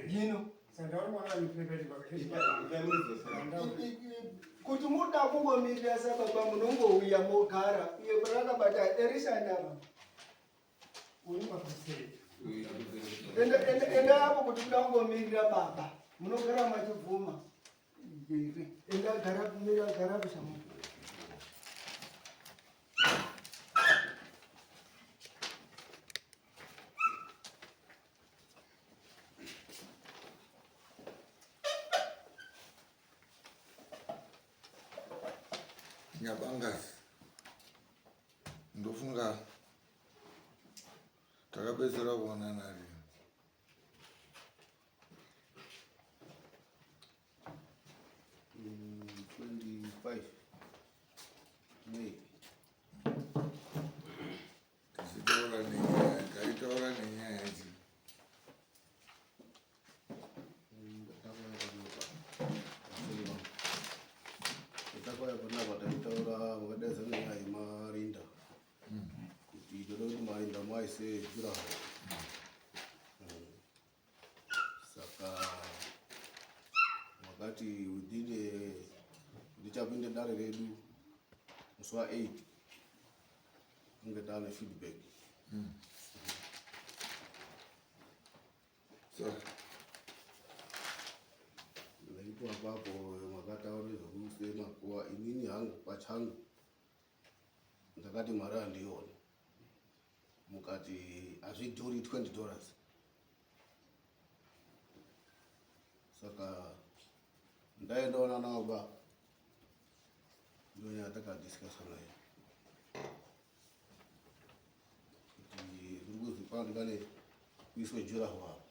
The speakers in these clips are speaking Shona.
Hino kuti muda kungomirira sababa munongouya mogara uye rakabata erisha ndava enda apo kuti kuda kungomirira baba munogara machibvuma enda gara mira gara kushamu. Nyabangasi ndofunga takapedzisira kuonana rini? 25 May. Tichitaura nenyaya, taitaura nenyaya yachi. Takauya panapa taitaura vakadaidza nenyaya yemarinda kuti toda kuti marinda muaise juraho. Saka makati within ndichapinda dare redu musi wa 8 kunge taane feedback. Saka Naipo apapo makataura zvekuise makuva, inini hangu pachangu ndakati mari handioni, mukati hazvidhuri $20. Saka ndaendaona navo ba ndonyaya takadiscussa naye kuti kuri kuzi pano pane kuiswe juraho apo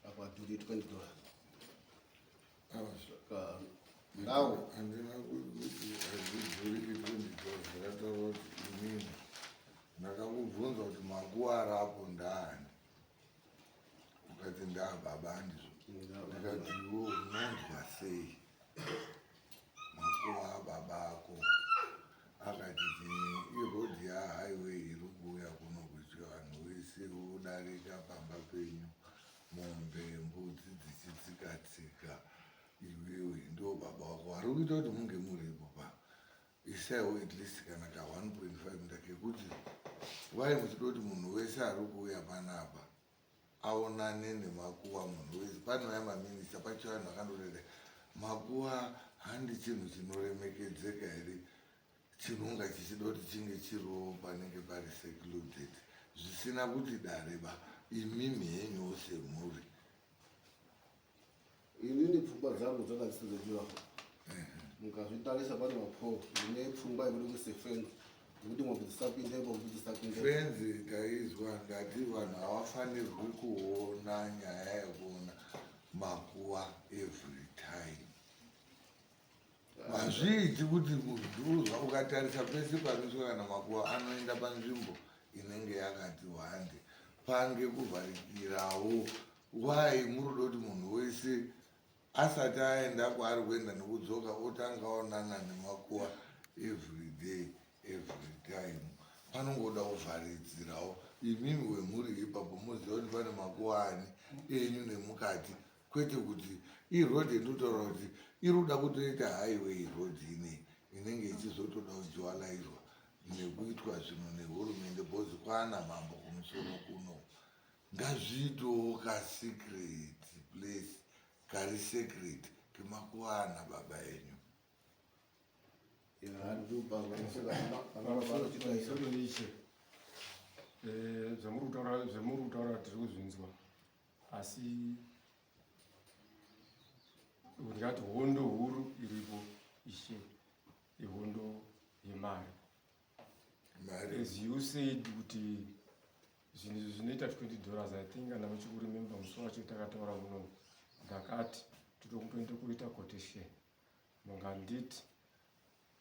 apa dhuri $20. Saka ndau handina kuti hazvidhuri $20. Ndakataura kuti inini ndakakubvunza kuti makuva arapo ndaani, ukati ndaababa, handizvo? Ndikati iwe unonzwa sei makuva ababa ako? Akati iroad yahighway iri kuuya kuno kuti vanhu vese vodarika pamba penyu, mombe, mbudzi dzichitsika tsika. Iwewe ndo baba wako vari kuita kuti munge muripo pa isaiwo at least kana ka 1.5 ndakekuti wai muchida kuti munhu wese ari kuuya panapa aonane nemakuva. Munhu wese panouya maminista pacho, vanhu vakandorere makuva handi chinhu chinoremekedzeka here chinonga chichida kuti chinge chiriwo panenge pari secluded zvisina kuti dare ba imimi henyuwo semhuri? Inini pfungwa dzangu dzanga dzisiri dzejuraho. Mukazvitarisa pane mapo ndine pfungwa yekuti kuise fence yekuti mombe dzisapindepo, kuti dzisapindepo. Fence taizwa. Ndati vanhu havafanirwi kuona nyaya yekuona makuva every time. Hazviiti kuti uzwa ukatarisa pese panoiswa kana makuva anoenda panzvimbo inenge yakati wande pange kuvharikirawo. Wai murudo kuti munhu wese asati aenda kwaari kuenda nekudzoka otanga aonana nemakuva every day, every time? Panongoda kuvharidzirawo. Imimi wemhuri ipapo muziva kuti pane makuva ani enyu nemukati, kwete kuti iroad ndinotaura kuti iri kuda kutoita highway road inei inenge ichizotoda kujuwalairwa nekuitwa zvinhu nehurumende because kwana mambo kumusoro kuno. Ngazviitewo kasecret place kari secret kemakuva ana baba enyu. Ishe, zvamuri kutaura tiri kuzvinzwa, asi ndingati hondo huru iripo, ishe, ihondo yemari. Mari. As you said kuti zvinhu izvi zvinoita $20, I think kana muchikuremember musi wacho takataura muno, ndakati totokumboenda kuita quotation. Munganditi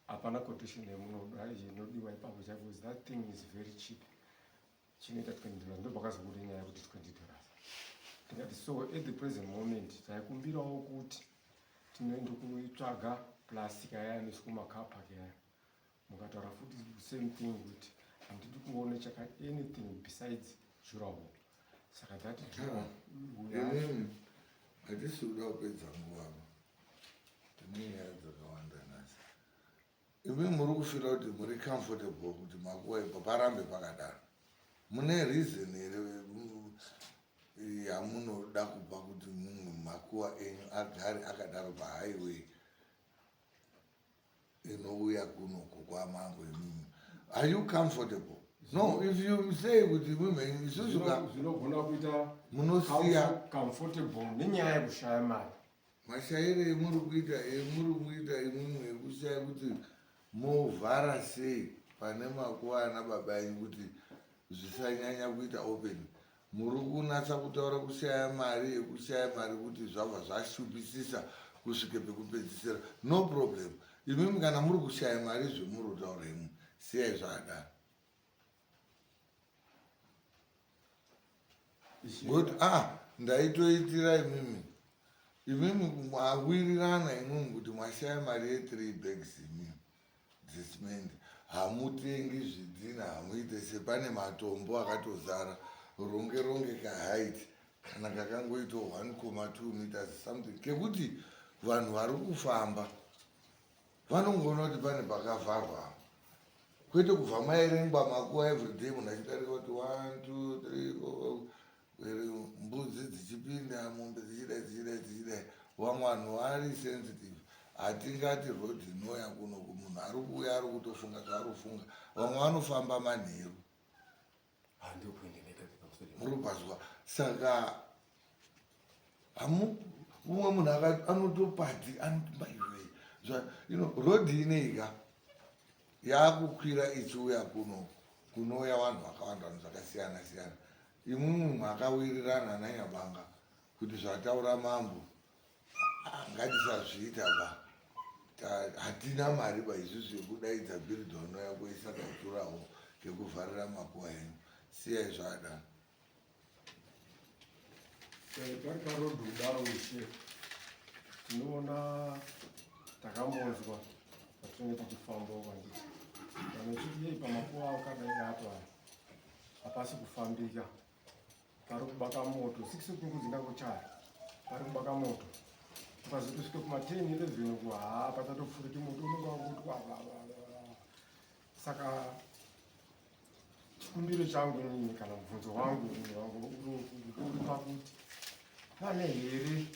hapana quotation yemunoda inodiwa ipapo chaipo because that thing is very cheap, chinoita $20. Ndo pakazobuda nyaya yekuti $20. Ndikati so at the present moment taikumbirawo kuti tinoenda kunoitsvaga plastic yaya inoiswa kumacar park yaya. Mukataura futi same thing kuti handidi kuona chaka anything besides durawall. Saka that inini hatisi kuda kupedza nguva, tine nyaya dzakawanda nhasi. Imi muri kufira kuti muri comfortable kuti makuva ipa parambe pakadaro. Mune reason here yamunoda kupa kuti mumwe makuva enyu agare akadaro pahighway inouya kunoku kwamambo? Imimi, are you comfortable? No, if you say kuti imimi isusu ka zvinogona kuita munosiya comfortable nenyaya yekushaya mari. Mashayiro emuri kuita, emuri kuita imwimwe, ekushaya kuti movhara sei pane makuva ana baba enyu kuti zvisanyanya kuita open, muri kunatsa kutaura kushaya mari, yekushaya mari kuti zvabva zvashupisisa kusvike pekupedzisira. No problem. Imimi kana muri kushaya mari zvemuri kutaura imwe, siyai zvakadaro. Ngokuti ah, ndaitoitira imimi, imimi mawirirana imwimwi kuti mwashaya mari ye3 bags imimi dzesimendi, hamutengi zvidhina, hamuite sepane matombo akatozara ronge ronge kaheight kana kakangoitawo 1,2 meters something, kekuti vanhu vari kufamba vanongoona kuti pane pakavharwa, kwete kubva maerengwa makuva everyday, munhu achidarika kuti 1 2 3 4, mbudzi dzichipinda, mombe dzichidai, dzichidai, dzichidai. Vamwe vanhu vari sensitive. Hatingati road inoya kunoku, munhu ari kuuya ari kutofunga zvaari kufunga. Vamwe vanofamba manheru. Muri kupazwa? Saka umwe munhu anotopati anoti maiwe, road ineika yakukwira ichiuya kuno, kunouya vanhu vakawanda, vanhu zvakasiyana siyana. Imwimwi makawirirana nanyabanga kuti zvataura mambo ngatisazviita ba, hatina mari ba isusu yekudaidza builder unouya kuisa kajurawo kekuvharira makuva enyu. Siyai zvadaro. Pari paroad kudaro, ishe, tinoona takambonzwa patinenge tichifamba kwanditi vanochiti yei pamakuva akadai apo aya hapasi kufambika, pari kubaka moto 6 o'clock dzingangochaya, pari kubaka moto. Ukazotosvika kuma10 11 uku, haa, pachatopfuriki moto unenge wakuti wa. Saka chikumbiro changu inini kana mubvunzo wangu uri pakuti pane here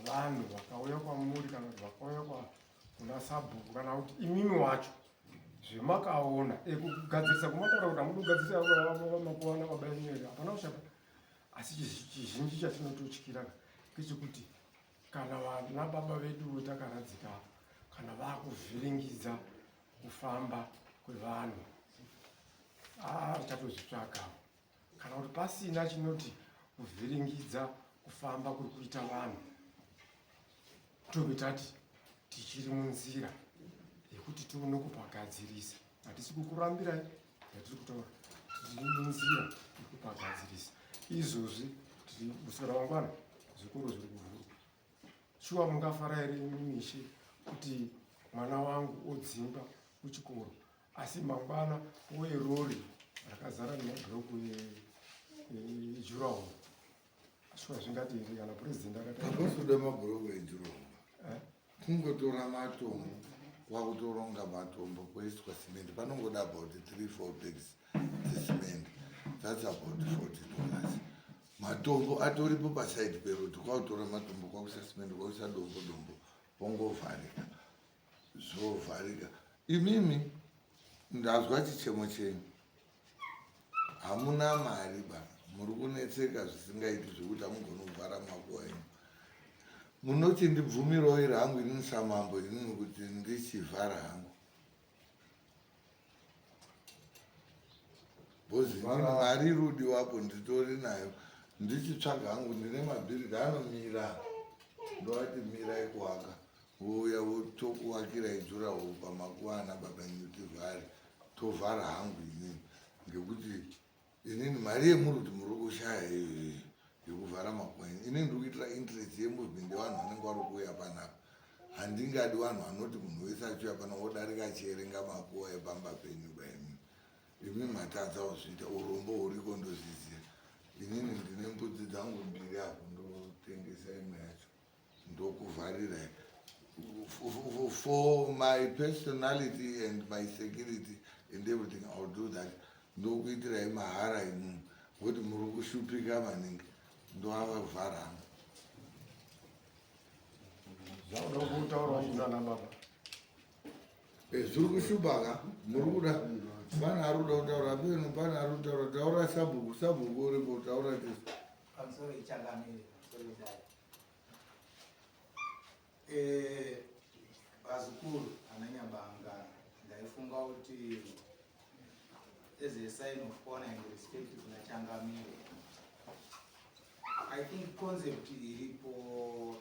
vanhu vakauya kwamuri kana kuti vakauya kuna sabhuku kana kuti imimi wacho zvemakaona ekugadzirisa kumataura kuti hamudi kugadzirisa makuva nababa enyu here? Hapana kushata, asi chizhinji chatinototyira ngechekuti kana vana baba vedu takaradzika, kana vakuvhiringidza kufamba kwevanhu, achatozvitsvaga, kana kuti pasina chinoti kuvhiringidza kufamba kuri kuita vanhu, tobve tati tichiri munzira yekuti tione kupagadzirisa. Hatisi kukurambirai, yatiri kutaura, tiri munzira yekupagadzirisa. Izvozvi tiri kuswera, mangwana zvikoro zviri kuvhurwa. Shuwa mungafara here mishe kuti mwana wangu odzingwa kuchikoro, asi mangwana uye rori rakazara nemabhuroku edurawall? Shuwa zvingati here kana purezidendi akati Hapasoda mabhuroku edurawall. Kungotora matombo, kwakutoronga matombo, poiswa simende. Panongoda about 3 4 bags dzesimende, that's about $40. Matombo atoripo paside peroad, kwakutora matombo, kwakuisa simende, kwakuisa dombo dombo, pongovharika, zvovharika. Imimi ndazwa chichemo chenyu, hamuna mari ba, muri kunetseka zvisingaiti zvekuti hamugoni kuvhara makuva enyu. Munochindibvumirawo iri hangu inini samambo inini kuti ndichivhara hangu, because inini mari iri kudiwapo nditori nayo, ndichitsvaga hangu. Ndine mabuilder anomira, ndovati mirai kuwaka, vouya votokuvakirai durawall pamakuva ana baba enyu, tivhare. Tovhara hangu inini, ngekuti inini mari yemuri kuti muri kushaya iyoyo yekuvhara makuva enyu, inini ndiri kuitira interest yemovement yevanhu vanenge vari kuuya panapa. Handingadi vanhu vanoti munhu wese achiuya pano wodarika achierenga makuva epamba penyu. Baimi, imi matadza kuzviita, urombo huriko, ndozviziva. Inini ndine mbudzi dzangu mbiri apo, ndotengesa imwe yacho, ndokuvharirai for my personality and my security and everything. I'll do that. Ndokuitirai mahara imumu, ngokuti muri kushupika maningi. Ndoavavharana. Zvauda kutaurawo kunana baba. Zviri kushupa ka. Muri kuda, pane ari kuda kutaura peno, pane ari kutaura. Taura sabhuku, sabhuku uripo, taura tisi. Pamusoro ichangamire, pamusoro idai. Vazukuru ananyabanga, ndaifunga kuti as a sign of honor and respect kuna changamire, I think concept iripo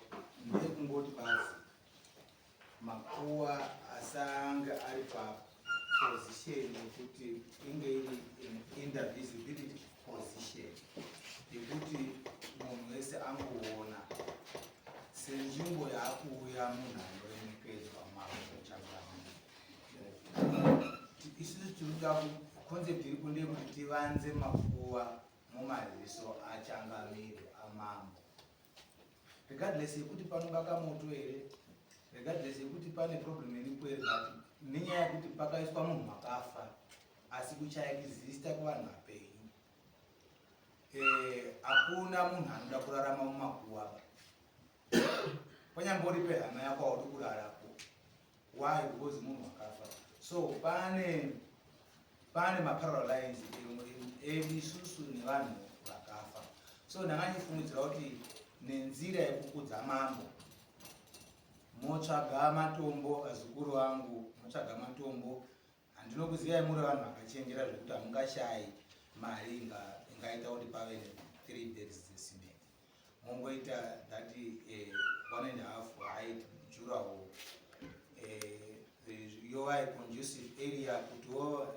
ndeyekungoti basi makuwa asange ari paposition yekuti inge iri in intervisibility position, yekuti munhu wese angoona senzvimbo yaakuuya munhu anoremekedzwa, mambo changamire. Isusu tinoda, concept iripo ndeyekuti tivanze makuva mumaziso achangamire, amambo, regardless yekuti panobaka moto here, regardless yekuti pane problem iripo here, but nenyaya yekuti pakaiswa munhu wakafa asi kuchaexista kuvanhu vapenyu. Hakuna munhu anoda kurarama mumakuva. Panyambori pehama yako, haudi kurarapo. Why? Because munhu wakafa. So pane maparallel lines edu isusu nevanhu vakafa. So ndanganyifungidzira kuti nenzira yekukudza mambo, motsvaga matombo, vazukuru vangu, motsvaga matombo. Handinokuzivai muri vanhu vakachenjera zvekuti hamungashayi mari ingaita kuti pave ne3 bags dzecement. Mongoita that one and a half height durawall, yova conducive area kutiwo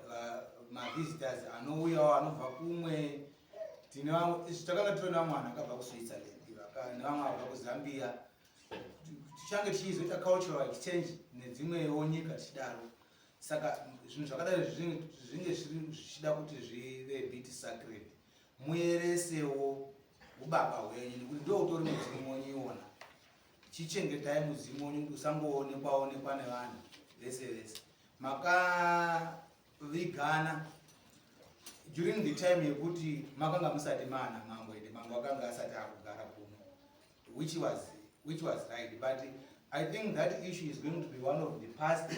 mavisitors anouyawo anobva kumwe. Tine vamwe, isu takanga tiri nevamwe vanhu vakabva kuSwitzerland, nevamwe vabva kuZambia. Tichange tichizoita cultural exchange nedzimwewo nyika tichidaro. Saka zvinhu zvakadaro zvinge zvichida kuti zvive bit sacred. Mueresewo ubaba hwenyu, nekuti ndo utori mudzimu wenyu iwona. Chichengetai mudzimu wenyu kuti usangoonekwa onekwa nevanhu vese vese. Makavigana during the time yekuti makanga musati maana mambo, ende mambo akanga asati akugara kuno, which was right. But I think that issue is going to be one of the past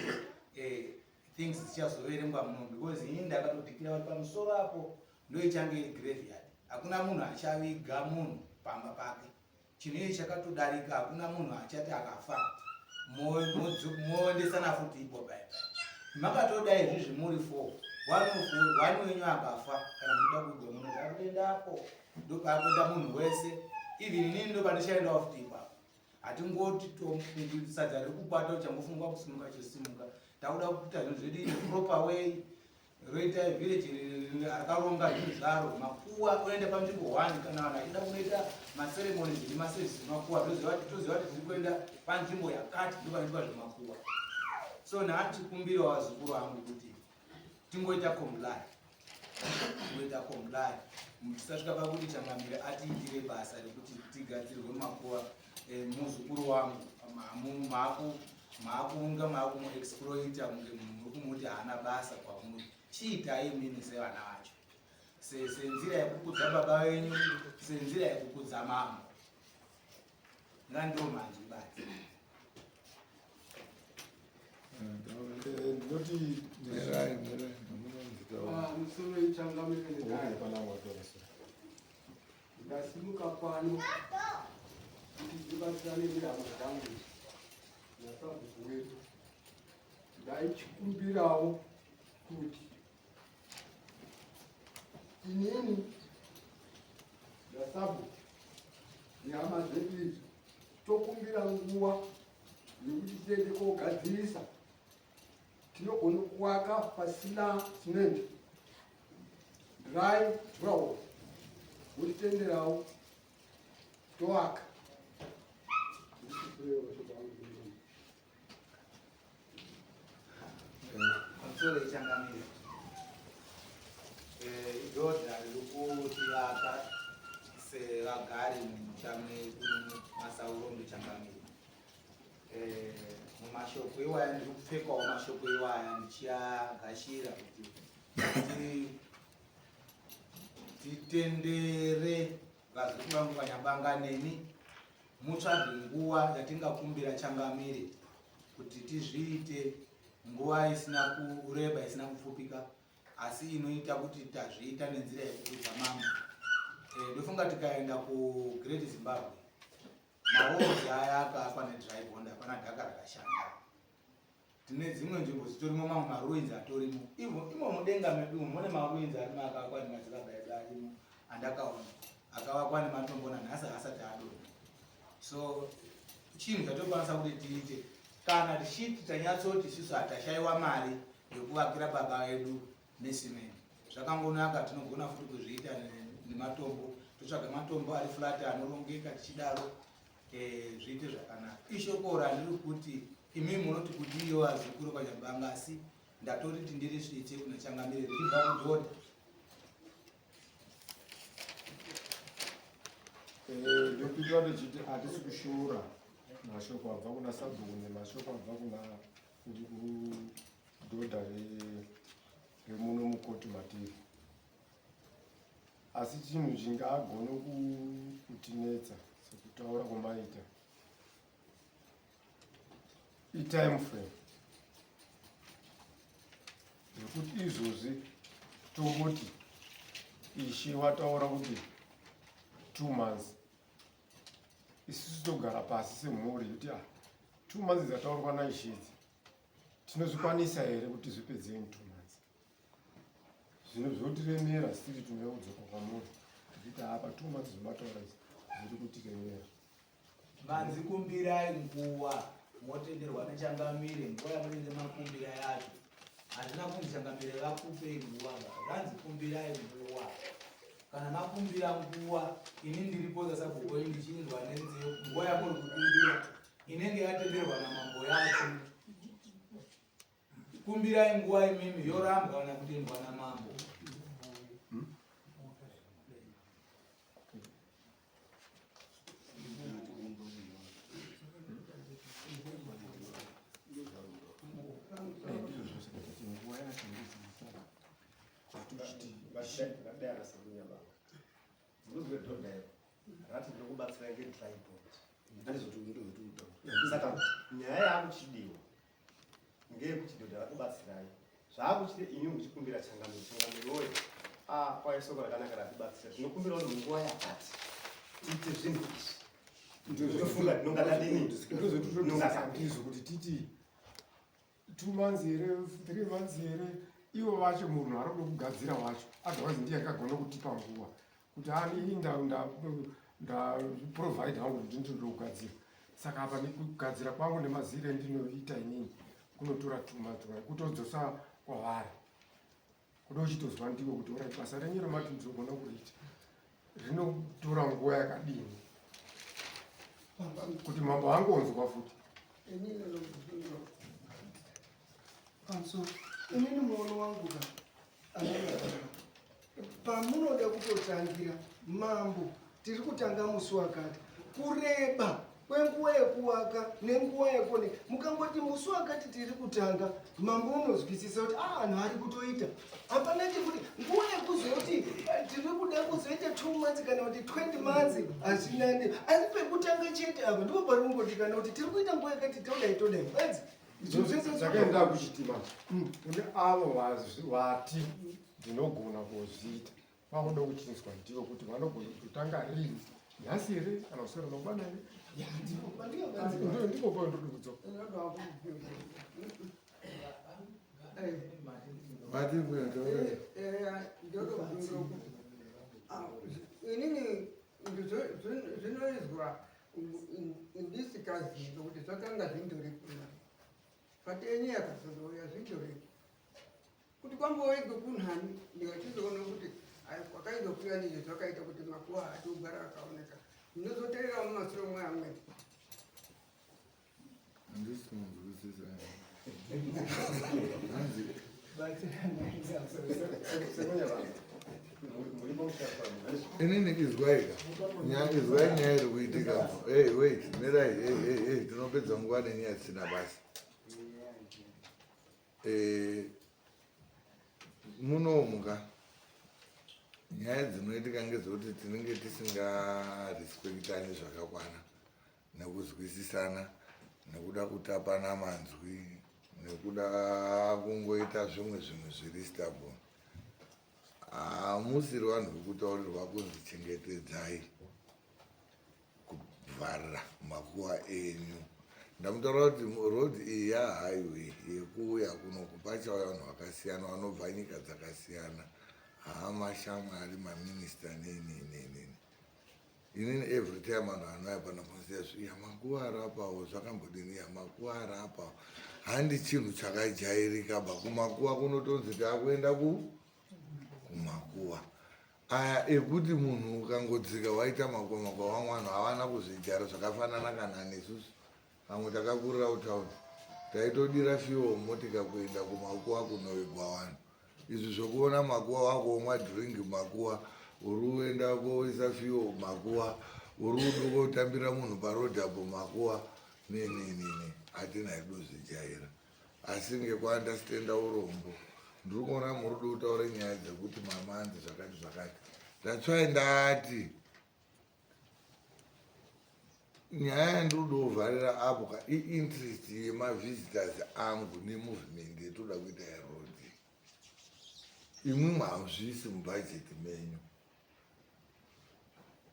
things dzichazoverengwa muno, because ini ndakatodhikira kuti pamusoro apo ndoichange iri graveyard. Hakuna munhu achaviga munhu pamba pake. Chinhu ichi chakatodarika. Hakuna munhu achati akafa moendesana futi ipo baibai. Makatodai izvizvi muri four, one wenyu akafa, kana muchida kuigwa muno, akutoendapo, ndopakuenda munhu wese. Even inini ndopandichaendawo futi ipapo. Hatingoti sadza riri kubata uchangofunga kusimuka chisimuka. Takuda kuita zvinhu zvedu in proper way. Roita village rakaronga zvinhu zvaro. Makuwa oenda panzvimbo one. Kana vanhu vachida kunoita maceremonies nemaservices emakuwa, toziva kuti tiri kuenda panzvimbo yakati, ndopanoitwa zvemakuwa. So nhaachikumbirawo vazukuru vangu kuti tingoita comply, tingoita comply, tisasvika pakuti changamire atiitire basa rekuti tigadzirwe makuva. Muzukuru wangu, maakunga maakumuexploita, kunge muri kumuti haana basa kwamuri. Chiitai mini sevana vacho, senzira yekukudza baba venyu, senzira yekukudza mambo. Ngandiwo manzwi badzi. Ndinoti Mirai, mirai, hamuna. Musoro ichangamire nedai. Ndasimuka pano kuti ndibatsirane nehama dzangu nasabhuku wedu. Ndaichikumbirawo kuti inini nasabhuku nehama dzedu idzi tokumbira nguva yekuti tiende kogadzirisa. Tinogona kuvaka pasina cement, dry durawall, votitenderawo tovaka. Ndisirewo shoko rangu rino. Pamusoro ichangamire, idhodha riri kutivaka. Sevagari mumusha medu maSaurombe changamire, mumashoko iwaya ndiri kupfekawo mashoko iwaya ndichiagashira kuti titendere vazukuru vangu vanyabanga neni mutsvage nguva yatingakumbira changamire kuti tizviite nguva isina kureba, isina kupfupika, asi inoita kuti tazviita nenzira yekukudza mambo. Ndofunga tikaenda kuGreat Zimbabwe, maroads aya akaakwa nedry bond, hapana dhaka rakashanda. Tine dzimwe nzvimbo dzitorimo mamwe maruins atorimo. Imo mudenga medu umu mune maruins arimo akaakwa nemadzibaba edu arimo andakaona akavakwa nematombo, nanhasi asati adonha. So chinhu chatokwanisa kuti tiite kana tichiti tanyatsoti isusu hatashayiwa mari yekuvakira baba vedu nesimende, zvakangonaka, tinogona futi kuzviita nematombo. Totsvaga matombo ari flat anorongeka tichidaro, zviite zvakanaka. Ishoko randiri kuti imi munoti kudiyo vazukuru kwaNyabanga, asi ndatoriti ndirisvitse kuna changamire richibva kudhodha. Ndopindura ndichiti hatisi kushora mashoko abva kuna sabhuku nemashoko abva kuna kudhodha remuno mukoti matiri, asi chinhu chingagone kutinetsa sekutaura kwamaita itime frame, yekuti izvozvi tongoti ishe wataura kuti 2 months, isusu togara pasi semhuri kuti ah, 2 months dzataurwa naishe idzi tinozvikwanisa here kuti zvipedze in 2 months? Zvinhu zvotiremera, sitiri tinouya kudzoka kwamuri tichiti apa 2 months zvamataura izvi zviri kutiremera. Manzi kumbirai nguva, motenderwa nechangamire nguva yamunenge makumbira yacho. Hazvina kunzi changamire vakupei nguva, zvanzi kumbirai nguva. Kana makumbira nguva, ini ndiripo sasabhuku ndichinzwa nenzeve nguva yamuri kukumbira inenge yatenderwa namambo yacho. Kumbirai nguva imimi, yorambwa kana kutendwa namambo. Ndizvo zvose kuti nguva yacho ndizisa kuti vadai samunyabanga munozwe dhodha iro rati ndinokubatsirai ngedry bond. Saka nyaya yaakuchidiwa ngeyekuti dhodha rakubatsirai zvaakuchite imi muchikumbira changamiro. Changamiro woye, kwai soko rakanaka ratibatsira, tinokumbira kuti munguva yakati tiite zvinhu izvi. Ndinofunga tinonga tadini? Ndizvo kuti titi 2 months here, 3 months here? Ivo vacho munhu ari kuda kugadzira wacho, otherwise ndiye akagona kutipa nguva kuti ani ndaprovide hangu kuti ndinoda kugadzira. Saka apa nekugadzira kwangu nemazire endinoita inini kunotora 2 months, kutodzosa kwavari kuda uchitozwa ndiwo kuti orai basa renyu ramati ndinogona kuriita rinotora nguva yakadini, kuti mambo angonzwa futi. Inini nomubvunzo pamusoro, inini muono wangu ka, anonyabanga pamunoda kutotangira mambo, tiri kutanga musi wakati, kureba kwenguva yekuvaka nenguva yekone, mukangoti musi wakati tiri kutanga, mambo unozwisisa kuti a anhu ari kutoita. Hapana chekuti nguva yekuzoti tiri kuda kuzoita 2 months kana kuti 20 months, hazvinani. Asi pekutanga chete apa ndipo pari kungodikana kuti tiri kuita nguva yakati, todai todai badzi. Zvakaenda kuchitima kune avo vati ndinogona kuzviita, vakuda kuchinzwa ndivo kuti vanogona kutotanga rini, nhasi here kana kuswera mangwana here? Ndipo pandodi kudzoka. Vati mbuya taura. Inini zvinoizwa ndisikazivi kuti zvakanga zvindori kuna but enye yakazozouya zvindori kuti kwamboigwe kunhani, ndikachizoona kuti kwakaizokwira nizvo zvakaita kuti makuva ati kugara akaoneka. Ndinozoteererawo mumasure mweamweni. Handisi kunzwisisa. Hanzi Sekunyabanga. Inini izwaika izwai nyaya iri kuitika. Hey, wait, mirai. Hey, hey, hey, tinopedza nguva nenyaya dzisina basa. Eh, munomuka nyaya dzinoitika ngedzekuti tinenge tisingarespektani zvakakwana nekuzwisisana nekuda kutapana manzwi nekuda kungoita zvimwe zvinhu zviri stable. Hamusiri vanhu vekutaurirwa kunzi chengetedzai kuvharira makuva enyu. Ndamutaura kuti road iyi yahighway yekuuya kunoku pachauya vanhu vakasiyana vanobva nyika dzakasiyana, hama, shamwari, maminista, nei nei nei nei. Inini every time vanhu vanouya pano panosiya iya makuva arapawo zvakambodini, iya makuva arapawo handi chinhu chakajairika ba. Kumakuva kunotonzi taakuenda kumakuva aya ekuti munhu ukangodzika waita makuva makuva. Vamwe vanhu havana kuzvijara zvakafanana kana nesusu. Vamwe takakurira kutaundi, taitodira fuel motika kuenda kumakuva kunovigwa vanhu. Izvi zvokuona makuva wakuomwa drink makuva, uri kuenda koisa fuel makuva, uri kuda kotambira munhu parodhi apo makuva, nenenene, hatina hedu zvijaira. Asi ngekuandastenda urombo ndiri kuona muri kuda kutaura nyaya dzekuti mamanzi zvakati zvakati. That's why ndati nyaya yandiri kuda kuvharira apo ka iinterest yemavisitors angu nemovement yetoda kuita yerodhi. Imwimwe hamuzviisi mubhajeti menyu,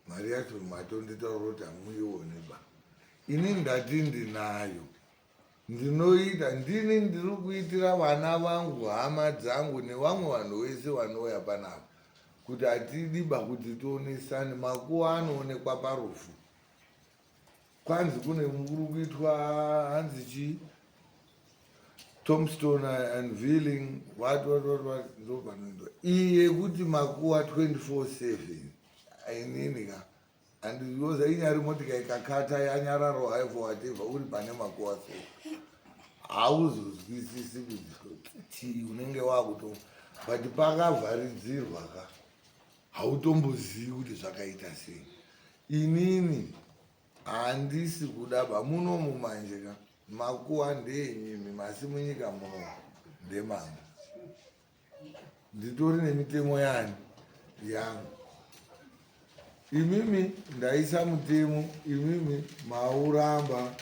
mari yacho matonditaura kuti hamuioni ba. Ini ndati ndinayo, ndinoita ndini, ndiri kuitira vana vangu, hama dzangu nevamwe vanhu vese vanouya panapa kuti hatidi ba kuti tionesane. Makuva anoonekwa parufu. Kwanzi kune kuri kuitwa hanzi chii, tombstone unveiling, what what what what, ndo panoendwa. Iyi yekuti makuva 24/7, inini ka andioza inyari motika ikakata yanyararo hayo for whatever, uri pane makuva so hauzozwisisi kuti chii unenge wakuto, but pakavharidzirwa ka hautombozivi kuti zvakaita sei. Inini handisi kuda ba munomu manje ka makuva ndeenyimi, masi munyika munomu ndemangu. Nditori nemitemo yani yangu. Imimi ndaisa mutemo, imimi mauramba,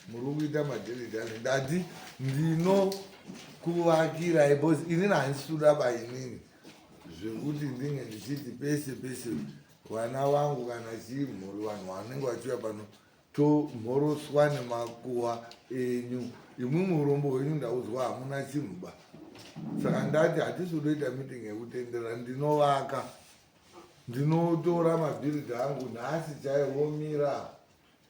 muri kuita madhedhedhani. Ndati ndinokuvakirai because inini handisi kuda ba inini zvekuti ndinge ndichiti pese pese vana vangu kana chii mhuri vanhu vanenge vachiuya pano tomhoroswa nemakuva enyu. Imwimwe urombo hwenyu ndaudzwa hamuna chinhu ba. Saka ndati hatisi kudoita meeting yekutendera. Ndinovaka, ndinotora mabhiridha angu nhasi chaiwo, vomira,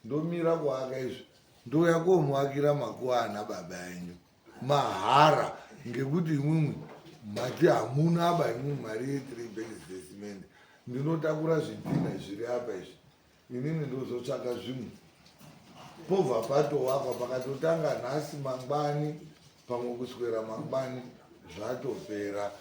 ndomira kuaka izvi, ndouya komuakira makuva ana baba enyu mahara ngekuti imwimwi mati hamuna ba. Imwimwi mari ye3 bags dzesimende, ndinotakura zvidhina zviri apa izvi, inini ndozotsvaka zvimwe, pobva patovakwa. Pakatotanga nhasi, mangwani, pamwe kuswera mangwani zvatopera.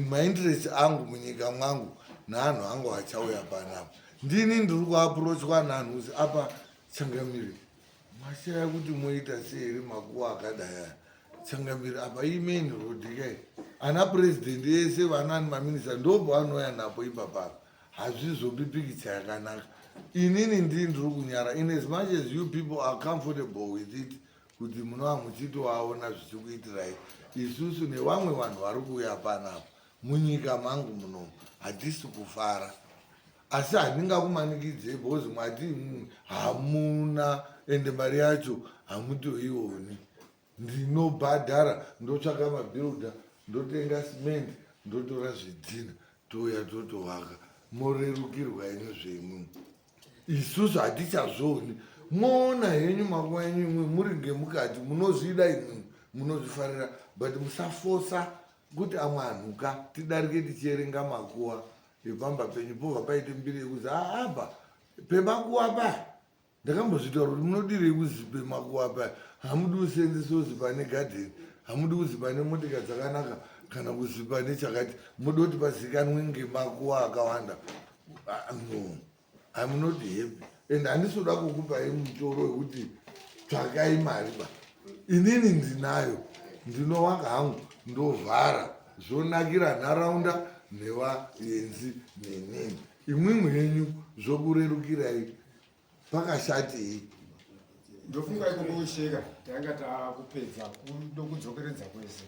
Mainterest angu munyika mwangu naanhu angu achauya panapa, ndini ndiri kuapproachwa nanhu kuzi apa changamire mashaya kuti moita sei here makuva akadai aya. Changamire apa imain road kai, ana purezidendi ese vanani maminista ndopavanoya napo ipapapa. Hazvizopi pikicha yakanaka. Inini ndii ndiri kunyara in as much as you people are comfortable with it kuti munova muchitoaona zvichikuitirai. Isusu nevamwe vanhu vari kuuya panapa munyika mangu munomu hatisi kufara, asi handingakumanikidzei because mwati imwimwi hamuna ende mari yacho hamutoioni. Ndinobhadhara, ndotsvaka mabuilder, ndotenga cement, ndotora zvidhina, touya totovaka, morerukirwa henyu zveimwimwi. Isusu hatichazvioni, moona henyu makuva enyu imwe muri ngemukati, munozvida imwimwi, munozvifarira, but musafosa kuti amwe anhuka tidarike tichierenga makuva epamba penyu pobva paite mbiri yekuzi aapa pemakuva paya. Ndakambozvitaura kuti munodirei kuzi pemakuva paya? Hamudi kusenzesa kuzi pane gadheni, hamudi kuzi pane motika dzakanaka. kana kusvipa nechakati muda kuti pazikanwe ngemakuwa akawanda. Ah, no, I'm not happy and handisi kuda kukupai mutoro wekuti tsvakai mari ba. Inini ndinayo, ndinovaka hangu, ndovhara, zvonakira nharaunda nevaenzi nenini. Imwimwi henyu zvokurerukirai, pakashatei? Ndofunga ikoko kusheka tanga takupedza kudokudzokeredza kwese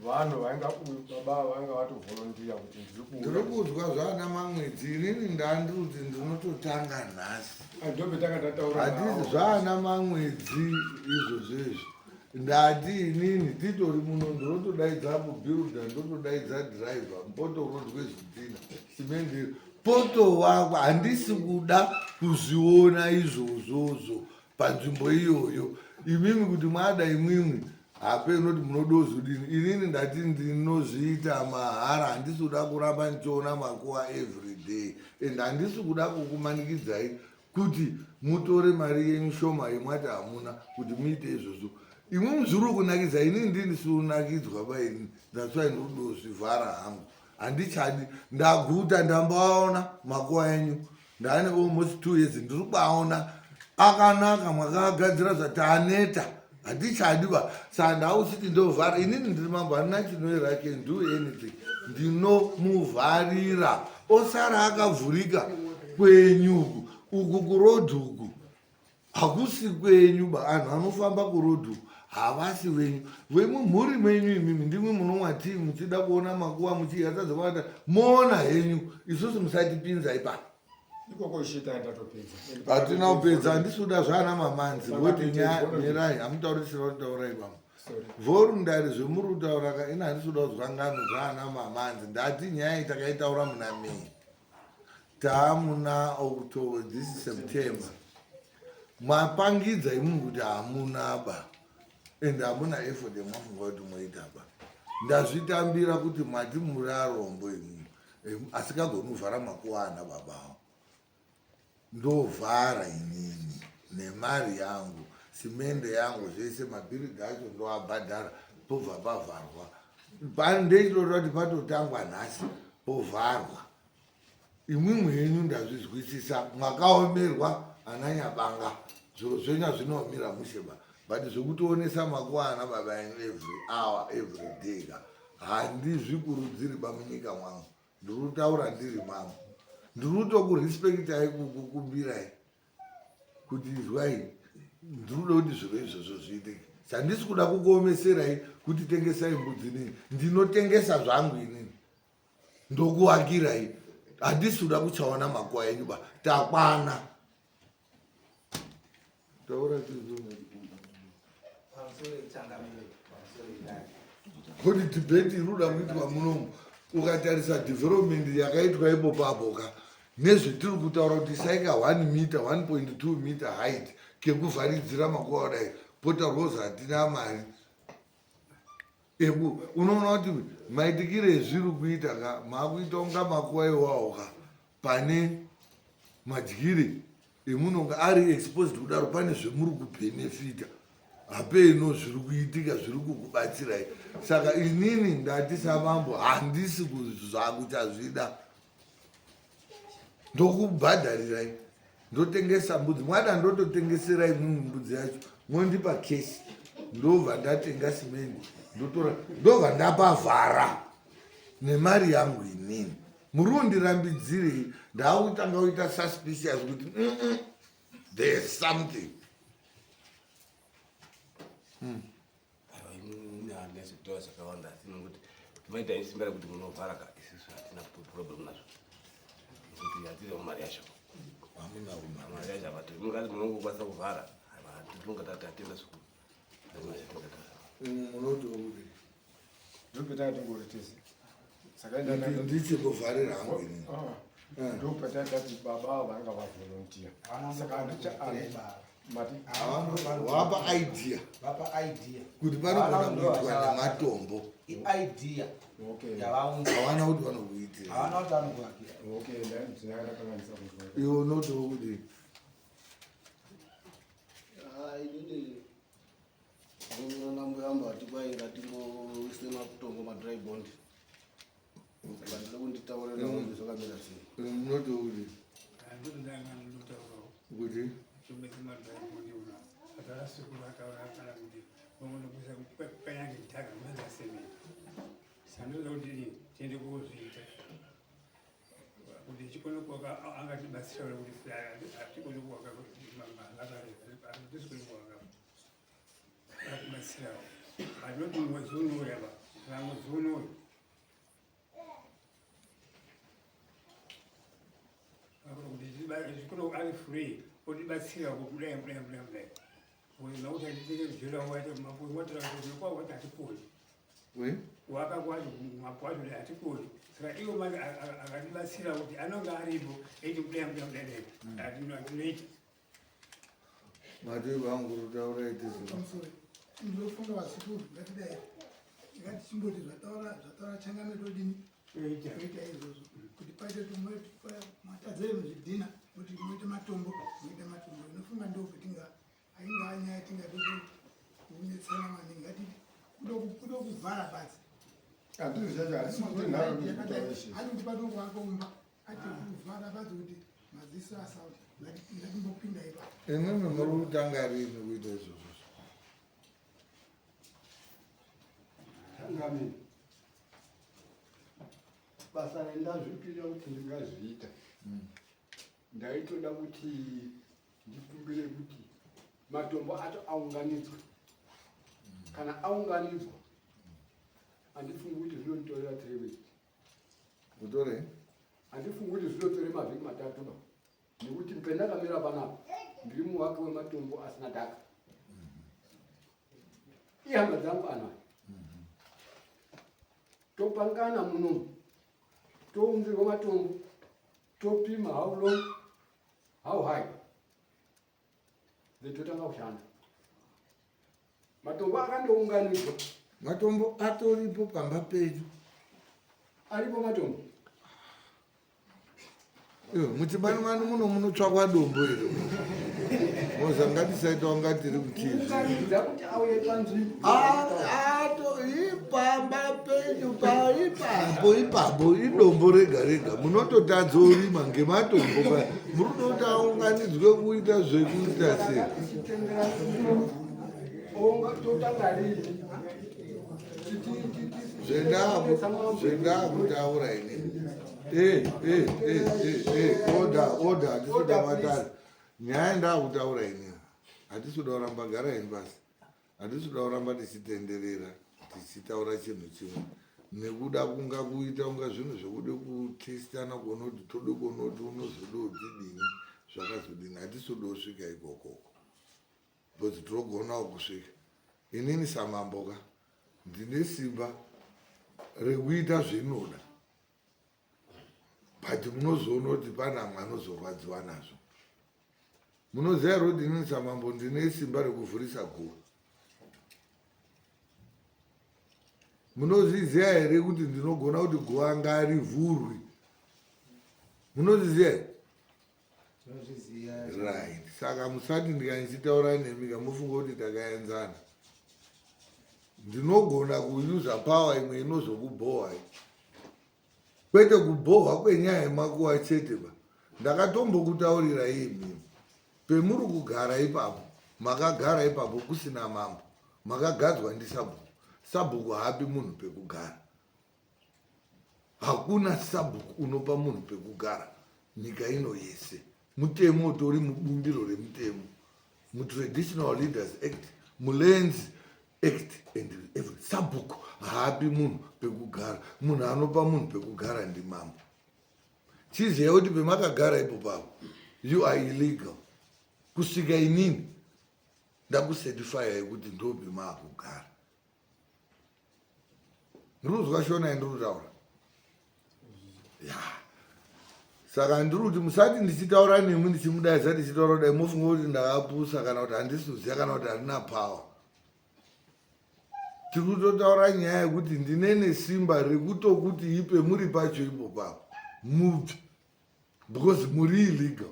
vanhu vainga uyu baba vanga vatovolontiya kuti ndiri kuuya. Ndiri kuzwa zvana mamwedzi. Inini ndandiri kuti ndinototanga nhasi. Ndobe tanga tataura. Hatisi zvana mamwedzi izvozvo izvi. Ndati inini titori muno, ndinotodaidza mubuilder, ndotodaidza driver, mpotorodwe zvidhina, simendi potowakwa. Handisi kuda kuzviona izvozvozvo panzvimbo iyoyo. Imimi kuti mwada, imwimwi hapeno kuti munoda kuzodini. Inini ndati ndinozviita mahara. Handisi kuda kuramba ndichiona makuva every day and handisi kuda kukumanikidzai kuti mutore mari yenyu shoma yemwati hamuna kuti muite izvozvo. Imwimwi zviri kunakidza, inini ndini sikunakidzwa paini. That's why ndinodozvivhara hangu, handichadi. Ndaguta, ndambaona makuva enyu, ndaane almost 2 years ndiri kuaona akanaka, mwakagadzira zvataneta, handichadi ba. Saka ndauchiti ndovhara. Inini ndiri mambo, handina chinoera, I can do anything. Ndinomuvharira osara akavhurika kwenyu uku. Uku kurodhi uku hakusi kwenyu ba. Anhu anofamba kurodhi uku havasi venyu, vemumhuri menyu. Imimi ndimwi munomwa tii muchida kuona makuva, muchihatadzavata moona henyu. Isusu musatipinza ipapo. Ikoko ishita ndatopedza. Hatina kupedza, handisi kuda zvaana mamanzi voti mirai, hamutaurisira kutaurai pamo. Sorry. Voluntary zvemuri kutaura ka, ina handisi kuda kuzwa ngano zvaana mamanzi. Ndati nyaya iyi takaitaura muna May, taamuna October, this is September. Mapangidza imimi kuti hamuna ba and hamuna effort yemafunga kuti moita ba. Ndazvitambira kuti mati muri arombo imimi, asikagoni kuvhara makuva ana babawo. Ndovhara inini nemari yangu, simende yangu, zvese, mabhiridhi acho ndoabhadhara, pobva pavharwa. Ndechitoda kuti patotangwa nhasi, povharwa. Imwimwi henyu ndazvizwisisa, mwakaomerwa ananyabanga, zviro zvenyu hazvinomira musheba, but zvekutionesa makuva ana baba enyu every hour, every day ka, handizvikurudziri bamunyika mwangu. Ndiri kutaura ndiri mangu, ndiri kutokurespektai, kukukumbirai kuti izwai, ndiri kuda kuti zviro izvozvo zviitike. Handisi kuda kukuomeserai kuti tengesai mbudzi. Nini ndinotengesa zvangu, inini ndokuwakirai. Handisi kuda kuchaona makuva enyu ba. Takwana, taura tizo. Pamusoro ichangamire, pamusoro idai. Kuti debate iri kuda kuitwa munomu, ukatarisa development yakaitwa ipo papo ka, nezvetiri kutaura kuti saika 1 meter, 1.2 meter height kekuvharidzira makuva kudai, potaurwa kuzi hatina mari eku. Unoona kuti maitikire ezviri kuita ka, maakuita kunga makuva iwawo ka, pane madyire emunonga ari exposed kudaro, pane zvemuri kubhenefita, hapeno zviri kuitika zviri kukubatsirai. Saka inini ndati samambo handisi kuchazvida. Ndokubhadharirai, ndotengesa mbudzi, mwana ndototengeserai mumwe mbudzi yacho, mondipa cash, ndobva ndatenga simendi, ndotora, ndobva ndapavhara nemari yangu inini. Muri kundirambidzirei? Ndaakutanga kuita suspicious kuti there is something. Aiwa, inini handisi kutaura zvakawanda, asi nekuti maita isimba rekuti munovhara ka, isusu hatina problem nazvo, nekuti hatiriwo mari yacho. Hamuna umari. Mari yacho havati mungati munongokwanisa kuvhara, tinonga tati atenda zvikuru. Munoti kuti Ndopetanga tingori tese, saka ndichikuvharira hangu inini. Ndopatati baba vanga vavolontiya, saka handicha mati. Wapa idea. Vapa idea. Kuti panogona kuitwa nematombo. Iidea. Okay. Yavaunza. Havana kuti vanokuitira. Havana kuti vanokuakira. Okay, ndakakanganisa kuzwa. Iwe unotiwo kuti Inini ndinoona muyamba ati kwai ngatingoisa. matombo madry bond saka ndida kunditaurira kuti zvakamira sei. Munoti kuti kuti tiende kuzviita kuti chikone kuwaka angatibatsira kuti hatikoni kuwaka hatisикoni kuwaka atibatsirawo anoti mwedzi unouya ba kana mwedzi unouya kuti ari free otibatsira kudai kudai kudai kudai nokuti atitenge jura wacho mapuwe wacho hatikoni waka kwacho mapuwe acho hatikoni saka iwo manje akatibatsira kuti anonge aripo eiti kudai kudai kudai kudai atinoita. Mati vangu rutaura itizi. Ndinofunga vasikuru ngatidai ngatichimboti zvataura zvataura changamire todini toita izvozvo kuti paite matadzere muzvidhina kuti muite matombo muite matombo. Ndinofunga ndokutinga aingaa nyaya tingade kunetsana maningi ngatiti kudo kuvhara badzi Handizvo chacho, hatisi kuti nharo ndikutaura izvi. Ati kuti padokuvakomba ati kuvhara badzi kuti maziso asauti ngatimbopinda ipapo. Imwimwi muri kutanga rini kuita izvozvo? Changamire, basa randazvipira kuti ndingazviita, ndaitoda kuti ndikumbire kuti matombo acho aunganidzwe. Kana aunganidzwa, handifungi kuti zvinonditorera 3 weeks. Utore? Handifungi kuti zvinotore mavhiki 3 ba, nekuti pendakamira panapa ndiri muwaki wematombo asina dhaka, ihama dzangu anaya. Topangana munomu, tounzirwa matombo, topima how long, how high, then totanga kushanda. Matombo akandounganidzwa. Matombo atoripo pamba pedu? Aripo matombo. Iwe, muchimanimani muno munotsvakwa dombo iri moza ngatisaita wanga tiri kutivi. Unganidza kuti auye panzvimbo. Ato ipamba penyu paipapo ipapo idombo rega rega, munototadza urima ngematombo pa muri kuda kuti aunganidzwe kuita zvekuita sei? Tichitendera totanga rini? Zvendakutaura inini, order, order, hatisi kuda matare. Nyaya ndakutaura inini, hatisi kuda kuramba, gara ini basi, hatisi kuda kuramba tichitenderera tichitaura chinhu chimwe nekuda kunga kuita kunga zvinhu zvekude kutestana kuona kuti tode kuona kuti unozoda kutidini, zvakazodini. Hatisi kuda kusvika ikokoko because tinogonawo kusvika. Inini samambo ka ndine simba rekuita zvinoda, but munozoona kuti pane amwe anozorwadziwa nazvo. Munoziva here kuti inini samambo ndine simba rekuvhurisa guva? Munozviziva here kuti ndinogona kuti guva ngarivhurwi? Munozviziva here? Right, saka musati ndikandichitaura nemi kamufunga kuti takaenzana. Ndinogona kuyuza power imwe inozokubhohwai, kwete kubhohwa kwenyaya yemakuva chete ba. Ndakatombokutaurira imimi, pemuri kugara ipapo, makagara ipapo kusina mambo, makagadzwa ndisabhuku. Sabhuku haapi munhu pekugara. Hakuna sabhuku unopa munhu pekugara nyika ino yese. Mutemo utori mubumbiro remutemo, muTraditional Leaders Act, muLands Act and every sabhuku haapi munhu pekugara. Munhu anopa munhu pekugara ndimambo. Chiziva kuti pemakagara ipo papo you are illegal kusvika inini ndakucertifya yekuti ndo pemaakugara. Ndiri kuzwa Shona yandiri kutaura ya? Saka ndiri kuti musati ndichitaura nemwi ndichimudaidza ndichitaura kudai mofunga kuti ndakapusa kana kuti handisi kuziva kana kuti handina power. Tiri kutotaura nyaya yekuti ndine nesimba rekutokuti ipe muri pacho ipo papo mubve because muri illegal.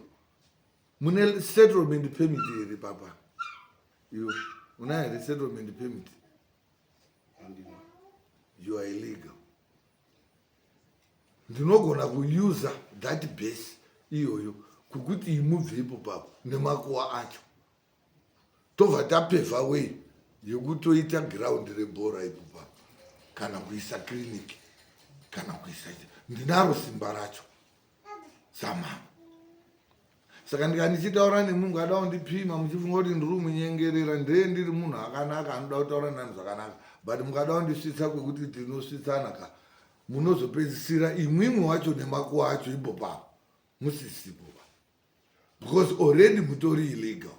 Mune settlement permit here papa? Iwe unayo here settlement permit? You are illegal. Ndinogona kuuser that base iyoyo kukuti imubve ipo papo nemakuwa acho, tobva tapevha way yekutoita ground rebhora ipo papo, kana kuisa clinic, kana kuisa. Ndinaro simba racho samama. Saka ndika ndichitaura nemunhu ada kundipima muchifunga kuti ndiri kumunyengerera, ndee ndiri munhu akanaka anoda kutaura nani zvakanaka, but mukada kundisvitsa kwekuti tinosvitsana ka, munozopedzisira imwimwe wacho nemakuwa acho ipo papo musisipo pa, because already mutori illegal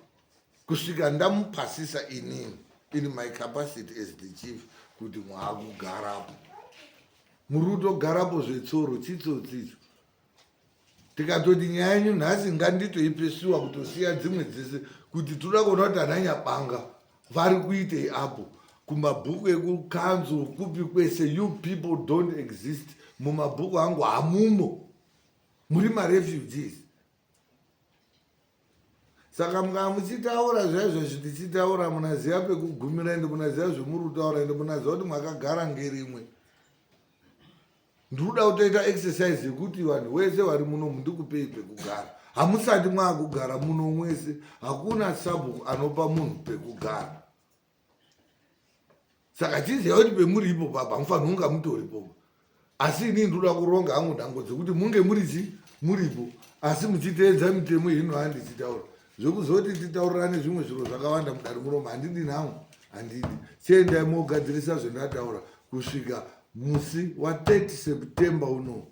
kusvika ndamupasisa inini in my capacity as the chief kuti mwaakugarapo. Muri kutogarapo zvetsoro chitsotsicho. Tikatoti nyaya yenyu nhasi nganditoipesiwa kutosiya dzimwe dzese, kuti toda kuona kuti ananyabanga vari kuitei apo kumabhuku ekukanzo kupi kwese. You people don't exist mumabhuku angu, hamumo, muri marefugees. Saka mukava muchitaura zvaizvozvi tichitaura, munaziva pekugumira, ende munaziva zvemuri kutaura, ende munaziva kuti mwakagara ngerimwe. Ndikuda kutoita exercise yekuti vanhu wese vari muno mundikupei pekugara. Hamusati mwaakugara muno mwese. Hakuna sabhuku anopa munhu pekugara. Saka chiziva kuti pemuri ipo papa hamufaniri kunga mutoripopa, asi inini ndoda kuronga hangu nhango dzekuti munge muri chi muripo, asi muchiteedza mitemo ino handichitaura. Zvekuzoti titaurirane zvimwe zviro zvakawanda mudare muromo handidi nhangu, handidi. Chiendai mogadzirisa zvendataura kusvika musi wa30 September uno.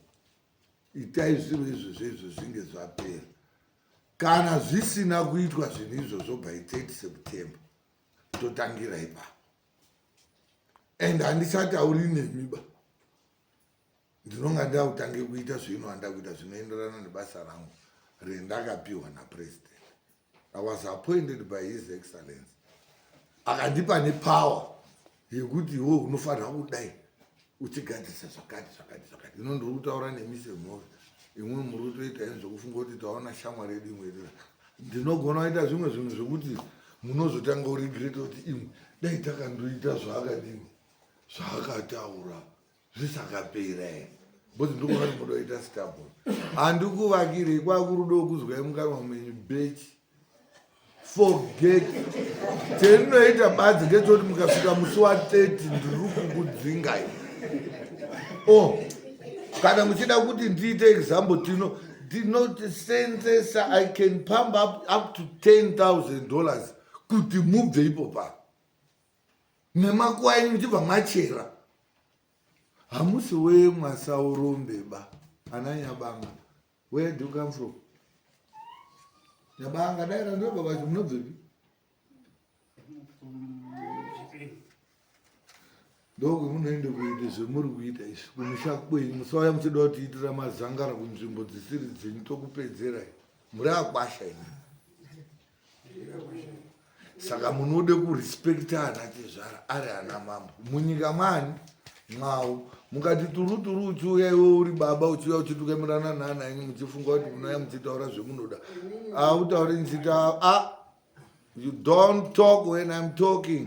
Itai zviro izvozvo izvo zvinge zvapera. Kana zvisina kuitwa zvinhu izvozvo by 30 September, totangira ipapo, and handichatauri nemi ba. Ndinonga ndakutange kuita zvino kuita zvinoenderana nebasa rangu rendakapiwa napresident. I was appointed by His Excellence, akandipa nepower yekuti iwe unofanira kudai uchigadzirisa zvakati zvakati zvakati. Ino ndiri kutaura nemi semhuri, imwe muri kutoita ini zvokufunga kuti taona shamwari yedu imwe. Ndinogona kuita zvimwe zvinhu zvekuti munozotanga kuregreta kuti imwe dai takandoita zvaakadini zvaakataura zvisakapera here, because ndikuona kuti munoita stubborn. Handikuvakirei kwakurudo kuzwai mukanwa menyu bechi. Forget chendinoita badzi ndechoti mukasvika musi wa30 ndiri kukudzingai. Oh, kana muchida kuti ndiite example, tino ndinotisenzesa, I can pump up to $10,000 kuti mubve ipo pa nemakuva enyu muchibva mwachera. Hamusi wemwasaurombe ba, ana Nyabanga. Where do you come from, Nyabanga? Daira ndo baba, munobvepi? Ndokwemunoende kuite zvemuri kuita izvi kumusha kwenyu. Musauya muchida kutiitira mazangara kunzvimbo dzisiri dzenyu, tokupedzerai. Muri akwasha imi, saka munode kurespekta ana tezvara ari ana mambo munyika mwani mwawo. Mukati turu turu uchiuya iwe uri baba, uchiuya uchitukamirana naana enyu, muchifunga kuti munouya muchitaura zvemunoda, autauri ndichita a. You don't talk when I'm talking.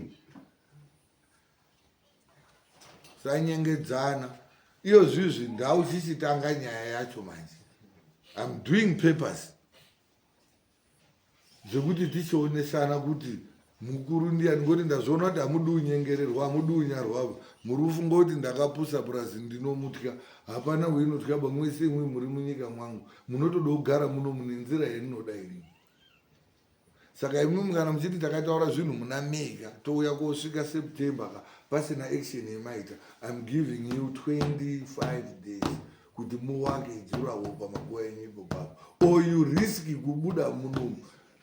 Sanyengedzana iyo zvizvi ndau chichitanga nyaya yacho manje. I'm doing papers zvekuti tichionesana kuti mukuru ndiani, ngoti ndazviona kuti hamudi unyengererwa, hamudi unyarwavo. Muri kufunga kuti ndakapusa purazi ndinomutya. Hapana weinotya bamwese. Imwe muri munyika mwangu, munotoda kugara muno mune nzira yandinoda inini. Saka imwimwi kana muchiti takataura zvinhu muna May ka, touya kosvika September ka pasina action yemaita, I'm giving you 25 days kuti muwake durawall pamakuva enyu ipo papo, or you risk kubuda munomu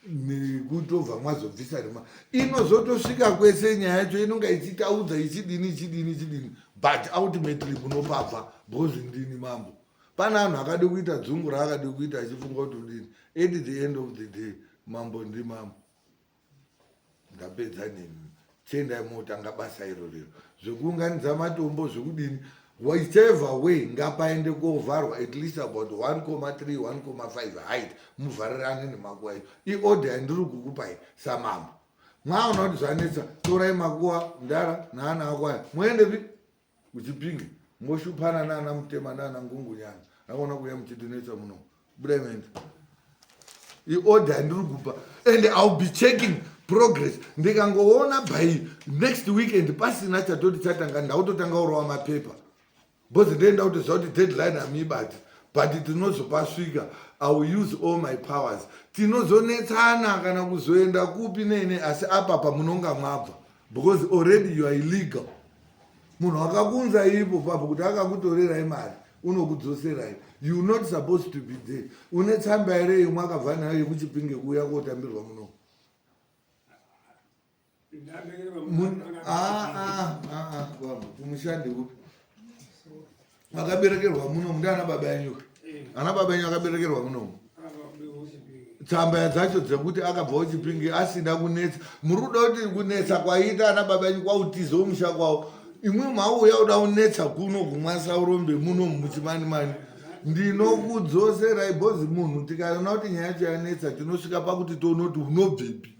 nekutobva mwazobvisa rima. Inozotosvika kwese nyaya yacho, inonga ichitaudza ichidini ichidini ichidini, but ultimately munopabva because ndini mambo. Pane anhu akade kuita dzungu raakade kuita achifunga kuti udini. At the end of the day, mambo ndimambo. Ndapedza nemi. Chiendai motanga basa iro rero zvekuunganidza matombo zvekudini, whichever way ngapaende kovharwa at least about 1,3 1,5 height, muvharirane nemakuva enyu. Iorder yandiri kukupai samambo. Mwaona kuti zvanetsa, torai makuva ndara naana ako aya muendepi. Kuchipinge moshupana nana Mutema nana Ngungunyana akaona kuuya muchitinetsa muno. Budai maenda. Iorder yandiri kupa and I'll be checking progress. Ndikangoona by next weekend pasina chatoti chatanga ndautotanga kurova mapepa. Because ndenda kutoziva kuti deadline hamuibati but tinozopasvika. I will use all my powers. Tinozonetsana kana kuzoenda kupi nene asi apa pamunonga mwabva because already you are illegal. Munhu akakunza ipo papo kuti akakutorerai mari unokudzoserai. You not supposed to be there. Une tsamba here imwe akabva nayo yekuChipinge kuuya kotambirwa muno? Kumushandi kupi? Makaberekerwa muno mundi ana baba enyu? Ana baba enyu akaberekerwa muno? Tsamba dzacho dzekuti akabva kuChipinge asina kunetsa. Muri kuda kuti kunetsa kwaiita ana baba enyu kwautizewo musha kwavo. Imwe mauya uda kunetsa kuno kumwasa urombe muno muchimani mani. Ndinokudzoserai bhozi munhu tikaona kuti nyaya yacho yanetsa tinosvika pakuti toona kuti unobvepi.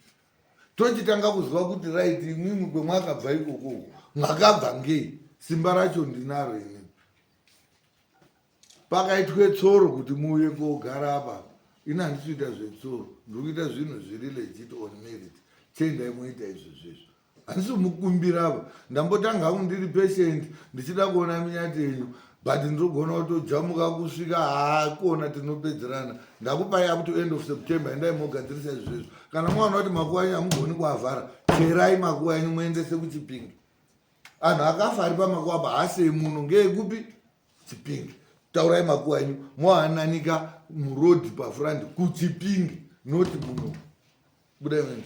Tochitanga kuziva kuti right imwimwi kwemwakabva ikoko mwakabva ngei. Simba racho ndinaro inini. Pakaitwe tsoro kuti muuye kogara apa. Ini handisi kuita zvetsoro, ndiri kuita zvinhu zviri legit on merit. Chiendai moita izvo zvezvo. Handisi kumukumbira apa. Ndambotanga hangu ndiri patient ndichida kuona minyati yenyu but ndinogona kutojamuka kusvika haakona tinopedzerana. Ndakupai up to end of September, endai mogadzirisa izvo zvezvo. Kana maona kuti makuva enyu hamugoni kuavhara, cherai makuva enyu muendese kuChipinge. Anhu akafa ari pamakuva apa haasi emuno, ngeekupi? Chipinge. Taurai makuva enyu moananika muroad pafront kuChipinge, not muno. Budai mwenyu.